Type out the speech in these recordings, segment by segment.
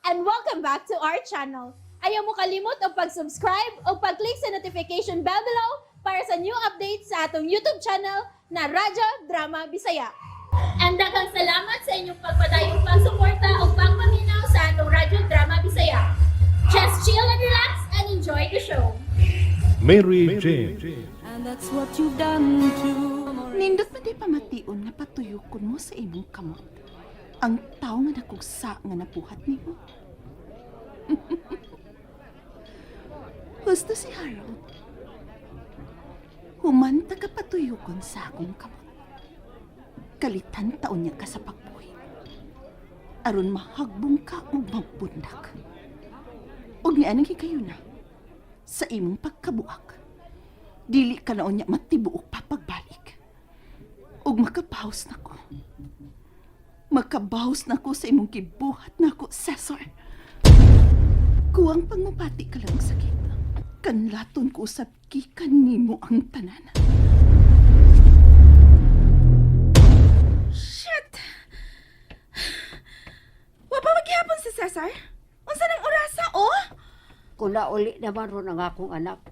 And welcome back to our channel. Ayaw mo kalimot og pag-subscribe o pag-click sa notification bell below para sa new updates sa atong YouTube channel na Radyo Drama Bisaya. And daghang salamat sa inyong pagpadayong pagsuporta o pagpaminaw sa atong Radyo Drama Bisaya. Just chill and relax and enjoy the show. Mary Jane. And that's what you've done to Nindot man di pamation nga patuyokon mo sa imong kamot ang tao nga nakugsa nga napuhat nimo. Husto si Harold. Humanta ka patuyokon sa akong kamot. Kalitan taon niya ka sa pagbuhi. Aron mahagbong ka ug magbundak. Ug nianang hikayo na sa imong pagkabuak. Dili ka na unya matibuok pa pagbalik. Ug makabawas na ko. Makabawas na ko sa imong gibuhat nako, Cesar. Kuwang pangmapati ka lang sakit. Kanlaton ko usab gikan nimo ang tanan. Shit! Wa pa maghihapon si Cesar? Unsa nang orasa, oh? Kung nauli naman ron ang akong anak,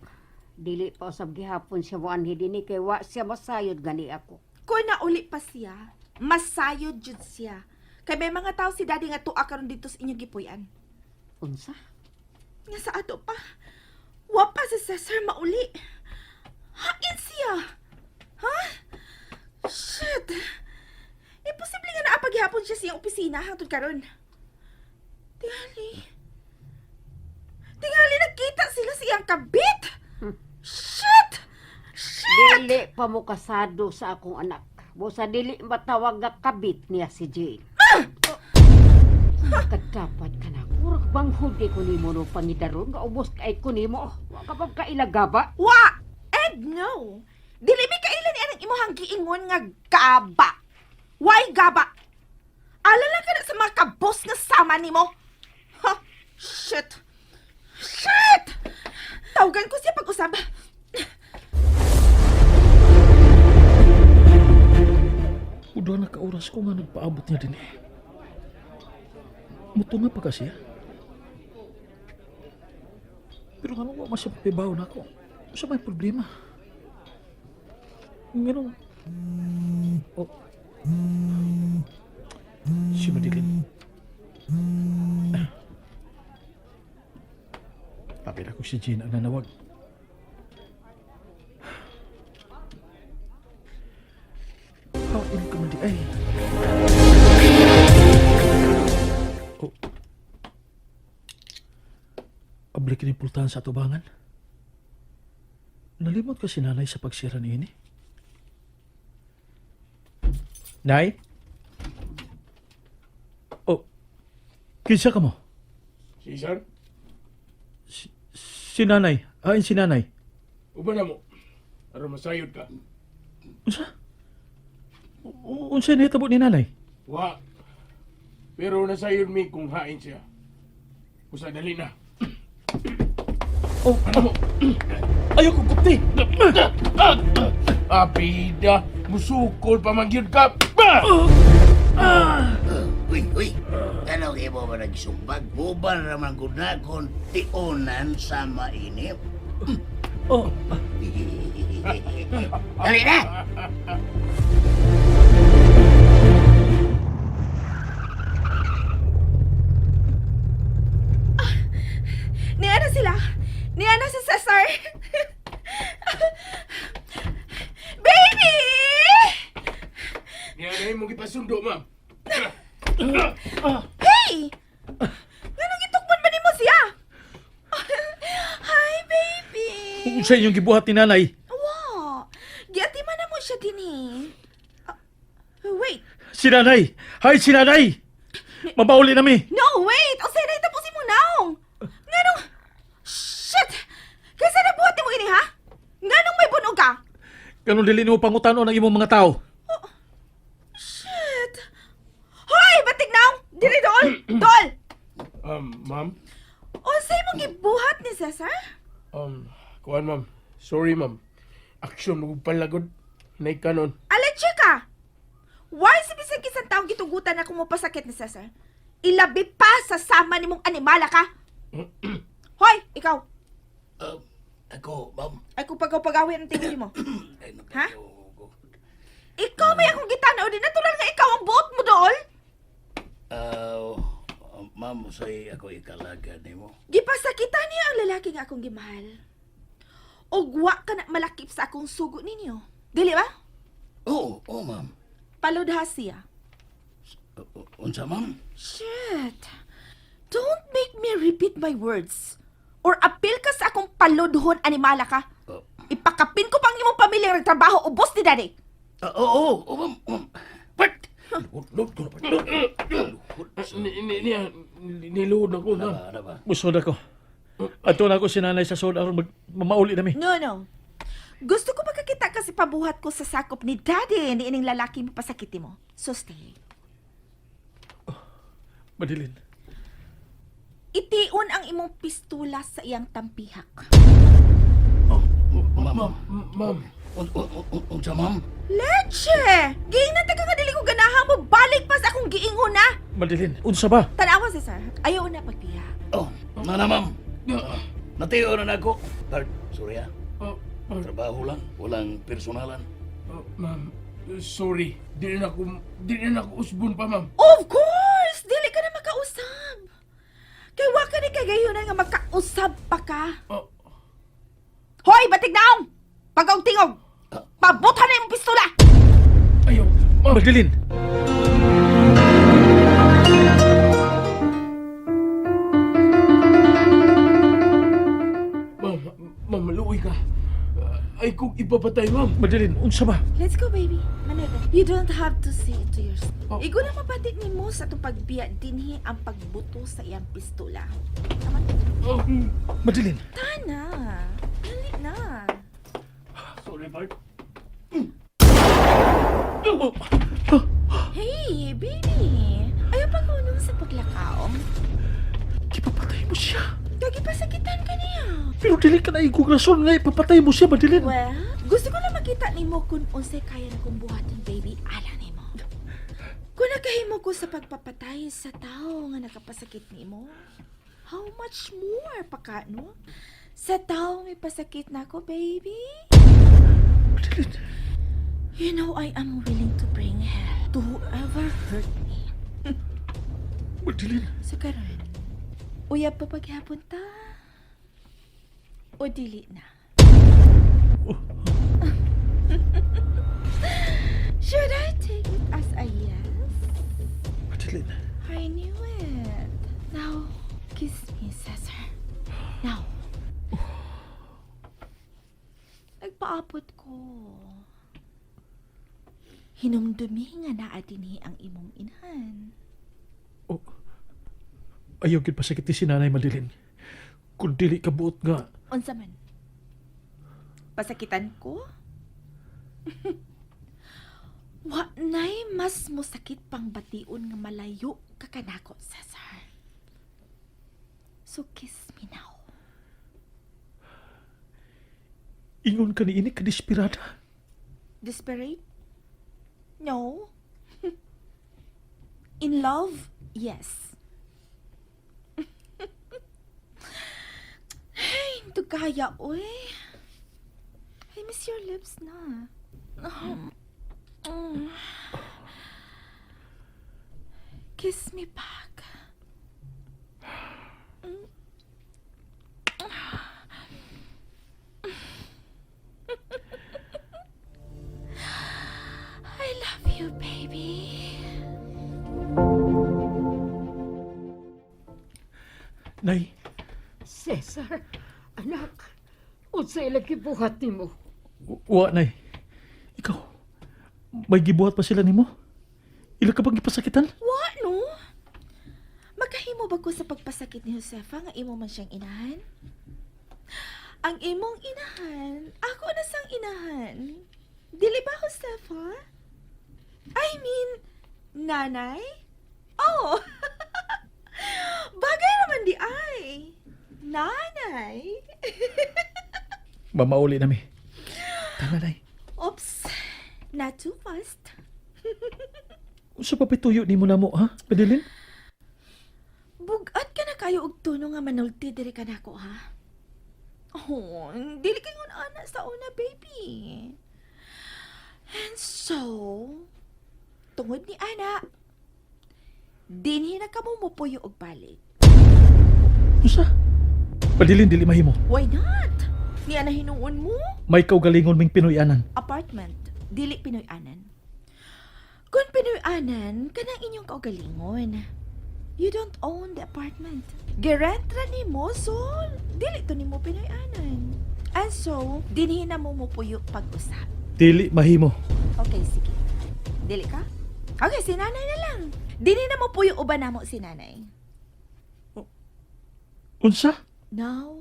dili pa usab gihapon siya moanhi dinhi kay wa siya masayod gani ako. Kung nauli pa siya, masayod jud siya. Kay may mga tao si Daddy nga tuwa karon dito sa inyong gipuy-an. Unsa? Nga sa ato pa, wa pa si Cesar mauli. Hain siya. Ha? Shit! Imposible nga naapaghihapon siya sa iyang opisina hangtod karon. Tingali. Tingali nagkita sila sa iyang kabit. Shit! Shit! Dili pa mo kasado sa akong anak. Busa dili matawag nga kabit niya si Jane. Kadapat ka na. Kurang banghod kay ko nimo no pangidaron nga ubos kay ko nimo. Wa ka pa kailagaba. Wa! And no! Dili mi kailan ni anang imuhang giingon nga gaba. Why gaba? Alala ka na sa mga kabos nga sama nimo. Ha? Shit! Shit! Tawagan ko siya pag-usab. Udo na ka oras ko nga nagpaabot niya din eh. Muto nga pa kasi ah. Pero nga nung mas pibaw na ako, sa may problema. Ganun. Oh. Si Madeline. Apil ako si Jean ang nanawag. How in ka man di ay. Oh. Abli kini pultahan sa atubangan. Nalimot ka si nanay sa pagsira ni ini. Nay? Oh. Kinsa ka mo? Cesar, Si nanay. Ain si nanay. uban na mo. Aron masayod ka. Unsa? Unsa nahitabo ni nanay? Wa. Pero nasayod mi kung hain siya. Usa dali na. Oh, Ano mo? Ayaw ko gupti. Ah, bida. Musukol pa man gyud ka. Bah! Uy, uy. Ano kayo ba nagsumbag? Bubar naman ko na kung tiunan sa mainip. Oh, Dali na! Niya na sila. Niya na si Cesar. Baby! Niya na imong gipasundo, ma'am. Hey! Nganong gitukmon ba nimo siya? Hi, baby! unsa inyong gibuhat ni nanay? Wa! Giatiman na mo siya dinhi. Ah, wait. Si nanay! Hay, si nanay! Mabauli na mi! No, wait! O na tapusin mo naong! Nganong... Shit! Kaysa nabuhat mo ini, ha? Nganong may bunog ka? Ganun dili nimo pangutanon ang imong mga tao. Shit! Hoy! Batig naong! Dili dool! Dool! Ma'am. Unsay mong gibuhat ni Cesar? Kuan ma'am. Sorry, ma'am. Action mo palagod. Nay kanon. Alatsi ka! Why si bisan kisang taong gitugutan na mopasakit ni Cesar? Ilabi pa sa sama nimong animala ka. Hoy, ikaw. Ako, ma'am. Ay kung pagkaw-pagawin ang tingin mo. Ay, Ha? napayo ko. Ikaw may akong gitanaw din. Natural nga ikaw ang buot mo dool. Ah, ma'am, say ako ikalaga nimo. Gipasakitan niya ang lalaki nga akong gimahal. Og wa ka na malakip sa akong sugo ninyo. Dili ba? Oo, oh, ma'am. Paludha siya. Unsa, ma'am? Shit. Don't make me repeat my words. Or appeal ka sa akong paludhon animala ka. Oh. Ipakapin ko pang imong pamilya ng trabaho ubos ni daddy. Ah, oo, oo, ma'am, ma'am. Part! Luhod ko na, part. Luhod. Niya, niluhod na ko, Ano ma'am. ba, ano ba? Musod ako. Ato na ako si nanay sa sod aron mag mamauli nami. No, no. Gusto ko makakita kasi pabuhat ko sa sakop ni daddy ni ining lalaki mo pasakiti mo. So stay. Madeline. Itiun ang imong pistula sa iyang tampihak. Oh, ma'am. Ma'am, Unsa, ma'am? Leche! Giingnan ta ka nga dili ko ganahan mo balik pa sa akong giingon na. Madeline, unsa ba? Tanawa si sir. Ayaw na pagbiya. Oh, mana, ma'am. Natiyo na nako. Part, sorry ah. oh, oh, Trabaho lang, walang personalan. oh, ma'am, sorry. Di na ako usbon pa, ma'am. Of course! Dili ka na makausab. Kay wa ka ni kagayunan nga makausab pa ka. Oh, Hoy, batig naong! Pagkaong tingog! Pabutan na imong pistola! ayaw, ma'am. Madeline. Ma'am, ma'am, maluoy ka. Ay kung ipapatay, ma'am. Madeline, unsa ba? Let's go, baby. Manega. You don't have to say it to yourself. Oh. Igo na mapatik ni mo sa itong pagbiya dinhi ang pagbuto sa iyang pistola. Tama? Oh, Madeline. Tana. Dali na. sorry, Bart. Hey, baby. Ayaw pag-unong sa paglakaw. Gipapatay mo siya. Kagipasakitan ka niya. Pero dili ka na igong rason nga ipapatay mo siya, Madeline. Well, gusto ko lang makita nimo kung unsay kaya na kong buhaton, baby, ala nimo. Kung nakahimo ko sa pagpapatay sa tao nga nakapasakit nimo, how much more pa ka, no? Sa tao may pasakit na ako, baby. Madeline. You know I am willing to bring hell to whoever hurt me. Madeline. So karon, uyab pa paghapon ta. O dili na. Should I take it as a yes? Madeline. I knew it. Now, kiss me, Cesar. Now. Nagpaapot ko. Hinumdumi nga naa dinhi ang imong inahan. Oh. Ayaw gid pasakit ni si nanay, Madeline. Kung dili ka buot nga. Unsa man? Pasakitan ko? Wa nay mas mosakit pang bation nga malayo ka kanako, Cesar. So kiss me now. Ingon ka ni ini ka desperada. Desperate? No. In love? Yes. Ay, hindi kaya, oy. I miss your lips na. Mm. Kiss me back. I love you, baby. Nay, Cesar, anak, unsay lagi buhat nimo? wa nay. Ikaw, may gibuhat pa sila nimo? Ila ka bang gipasakitan? Wa, no? Magkahimo ba ko sa pagpasakit ni Josefa nga imo man siyang inahan? Ang imong inahan, ako na sang inahan. Dili ba, Josefa? I mean, nanay? Oh! Bagay naman di ay. Nanay. Mamauli nami. Tara, nay. Oops. Not too fast. Unsa pa pituyo nimo namo, ha? Madeline? Bug-at ka na kayo og tuno nga manulti diri ka nako, ha? Oh, dili kay ngon ana sa una, baby. And so, tungod ni ana, dinhi na kamo mopuyo og balik. Unsa? Padilin dili mahimo. Why not? Ni ana hinuon mo? May kaugalingon ming Pinoy-anan. Apartment, dili Pinoy-anan. Kung Pinoy-anan, kanang inyong kaugalingon. You don't own the apartment. Girentra nimo, so dili to nimo Pinoy-anan. And so, dinhi na mo mupuyo pag-usap. Dili mahimo. Okay, sige. Dili ka? Okay, si nanay na lang. Dinhi na mo puyo uban namo si nanay. Unsa? Now,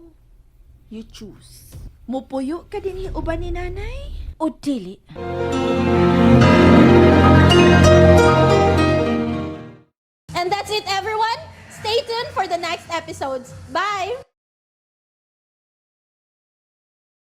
you choose. Mupuyo ka dinhi uban ni nanay o dili? And that's it, everyone. Stay tuned for the next episodes. Bye!